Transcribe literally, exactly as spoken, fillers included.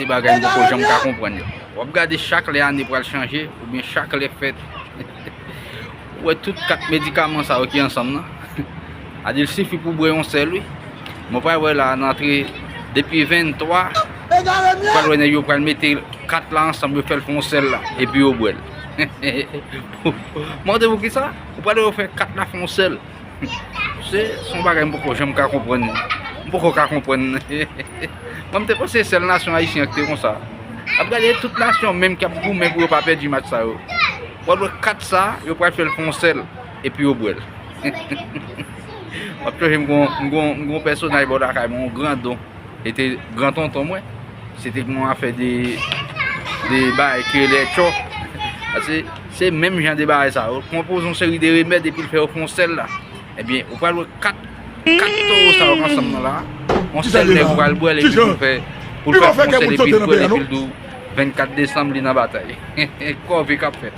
Se bagay m poko janm ka konprann yo. W ap gade chak lè ane pral chanje, oubyen chak lè fèt. Ou wè tout kat medikaman sa yo ki ansanm nan. A di l sifi pou bwè yon sèl, wi. Mwen pral wè la, nan antre depi venntwa, ou pral wè nèg yo pral mete kat la ansanm, yo fè l fè yon sèl la, epi yo bwè l. Mande pou kisa? Ou pral wè yo fè kat la fè yon sèl. Se, se yon bagay m poko janm ka konprann. M poko ka konprann. Mwen, m te panse sèl nasyon ayisyen an ki te konsa. Ap gade tout nasyon menm k ap goumen pou yo pa pèdi match sa yo. W ap wè kat sa, yo pral fè l fè yon sèl, epi yo bwè l. M ap sonje m gon, m gon, m gon pèsonaj bò lakay mwen, yon grandon. Li te gran tonton mwen. Se te gen yon afè de, de bagay ki rele tchò. Paske se menm jan de bagay sa yo. Konpoze yon seri de remèd epi l fè yo fè yon sèl la. Ebyen, ou pral wè kat, kat towo sa yo ansanm nan la. Yon sèl nèg pral bwè l epi pou l fè, pou l fè yon sèl epi l bwè l epi l di w vennkat desanm li nan batay. Kòve k ap fèt.